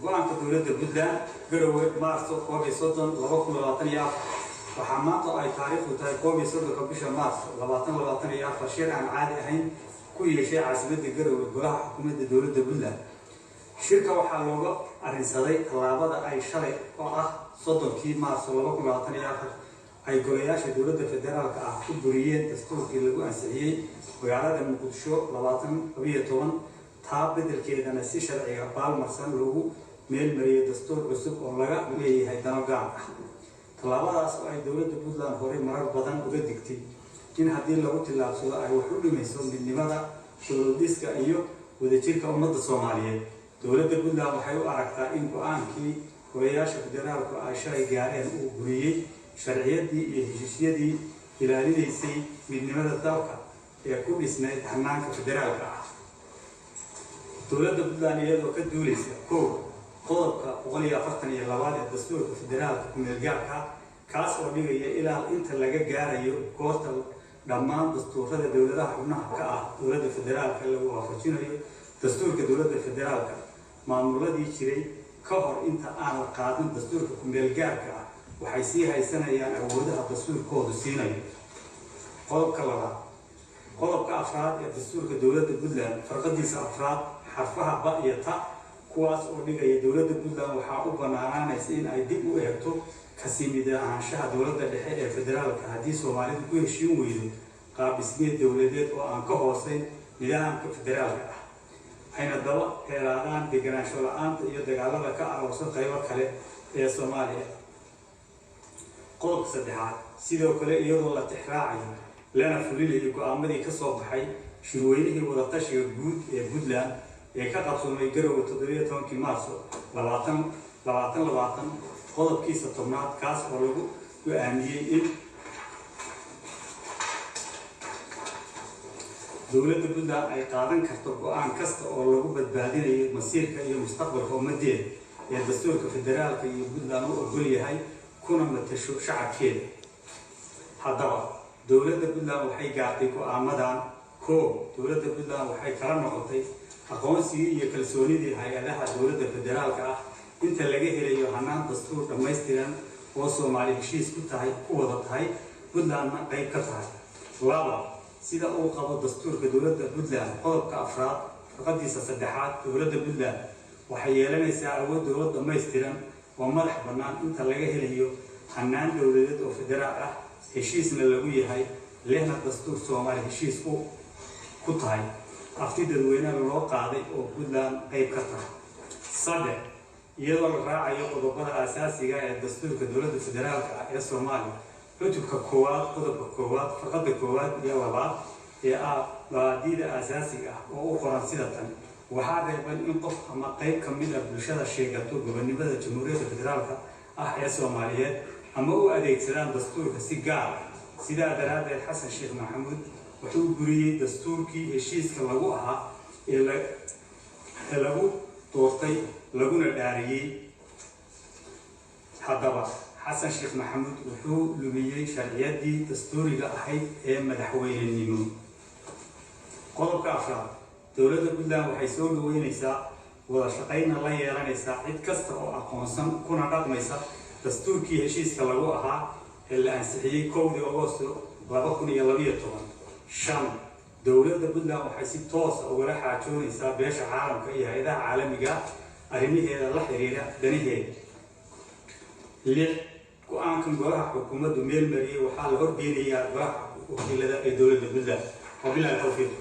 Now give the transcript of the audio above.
Go-aanka dowladda Puntland. Garowe, Maarso 31, 2024. Waxaa maanta oo ay taariikhdu tahay 31-ka bisha Maarso 2024 shir aan caadi ahayn ku yeeshay caasimadda Garowe golaha xukuumadda dowladda Puntland. Shirka waxaa looga arrinsaday tallaabada ay shalay oo ah 30-kii Maarso 2024 ay golayaasha dowladda federaalka ah ku buriyeen dastuurkii lagu ansixiyey magaalada Muqdisho 2012, taa beddelkeedana si sharciga baalmarsan loogu meelmariyay dastuur cusub oo laga leeyahay dano gaar ah. Tallaabadaas oo ay dowladda Puntland horey marar badan uga digtay in haddii lagu tillaabsado ay wax u dhimayso midnimada, dowlad dhiska iyo wadajirka ummadda Soomaaliyeed. Dowladda Puntland waxay u aragtaa in go-aankii golayaasha federaalku ay shalay gaareen uu buriyey sharciyadii iyo heshiisyadii ilaalinaysay midnimada dalka ee ku dhisnayd hanaanka federaalka ah. Dowladda Puntland, iyadoo ka duuleysa kow, qodobka 142aad ee dastuurka federaalka ku-meelgaarka, kaas oo dhigaya ilaa inta laga gaarayo goorta dhammaan dastuurada dowladaha xubnaha ka ah dowladda federaalka lagu waafajinayo dastuurka dowladda federaalka, maamuladii jiray ka hor inta aan la qaadin dastuurka ku-meelgaarka ah waxay sii haysanayaan awoodaha dastuurkoodu siinayo. Qodobka labaad, qodobka afraad ee dastuurka dowladda Puntland, farqadiisa afraad, xarfaha ba iyo ta, kuwaas oo dhigaya dowladda Puntland waxaa u banaanaanaysa in ay dib u eegto kasii mid ahaanshaha dowladda dhexe ee federaalka haddii Soomaalidu ku heshiin weydo qaab dhismeed dowladeed oo aan ka hooseyn nidaamka federaalka ah, ayna daba dheeraadaan deganaansho la-aanta iyo dagaalada ka aroorsan qaybo kale ee Soomaaliya. Qodobka saddexaad, sidoo kale iyadoo la tixraacayo lana fulinayo go-aamadii ka soo baxay shirweynihii wadatashiga guud ee Puntland ee ka qabsoomay Garowe 17-kii Maarso 2020, qodobkiisa 10aad, kaas oo lagu go-aamiyey in dowladda Puntland ay qaadan karto go-aan kasta oo lagu badbaadinayo masiirka iyo mustaqbalka ummadeeda ee dastuurka federaalka iyo Puntland u ogol yahay kuna matasho shacabkeeda. Haddaba, dowladda Puntland waxay gaartay go-aamadan: koo, dowladda Puntland waxay kala noqotay aqoonsigii iyo kalsoonidii hay-adaha dowladda federaalka ah inta laga helayo hanaan dastuur dhammaystiran oo Soomaali heshiis ku tahay, ku wada tahay, Puntlandna qayb ka tahay. Laba, sida uu qabo dastuurka dowladda Puntland, qodobka afraad, farqadiisa saddexaad, dowladda Puntland waxay yeelanaysaa awood dowlad dhammaystiran oo madax bannaan inta laga helayo hanaan dowladeed oo federaal ah, heshiisna lagu yahay, lehna dastuur Soomaali heshiis ku tahay, afti dadweynaha loo qaaday oo Puntland qayb ka tahay. Saddex, iyadoo la raacayo qodobada aasaasiga ee dastuurka dowladda federaalka ah ee Soomaaliya, cutubka koowaad, qodobka koowaad, farqada koowaad iyo labaad ee ah mabaadiida aasaasiga ah oo u qoran sida tan: waxaa reeban in qof ama qayb ka mid ah bulshada sheegato gobonimada Jamhuuriyadda Federaalka ah ee Soomaaliyeed ama u adeegsadaan dastuurka si gaar ah. Sidaa daraaddeed, Xasan Sheekh Maxamuud wuxuu buriyey dastuurkii heshiiska lagu ahaa ee lagu doortay laguna dhaariyey. Haddaba, Xasan Sheekh Maxamuud wuxuu lumiyey sharciyaddii dastuuriga ahayd ee madaxweynenimo. Qodobka afraad, dowladda Puntland waxay soo dhaweyneysaa, wada shaqaynna la yeelanaysaa cid kasta oo aqoonsan kuna dhaqmaysa dastuurkii heshiiska lagu ahaa ee la ansixiyey 1-dii Agosto 2012. Shan, dowladda Puntland waxay si toosa ugala xaajoonaysaa beesha caalamka iyo hay-adaha caalamiga arrimaheeda la xiriira danaheeda. Lix, go-aankan golaha xukuumaddu meel mariyey waxaa la horgeynayaa golaha wakiilada ee dowladda Puntland. Wabilahi towfiiq.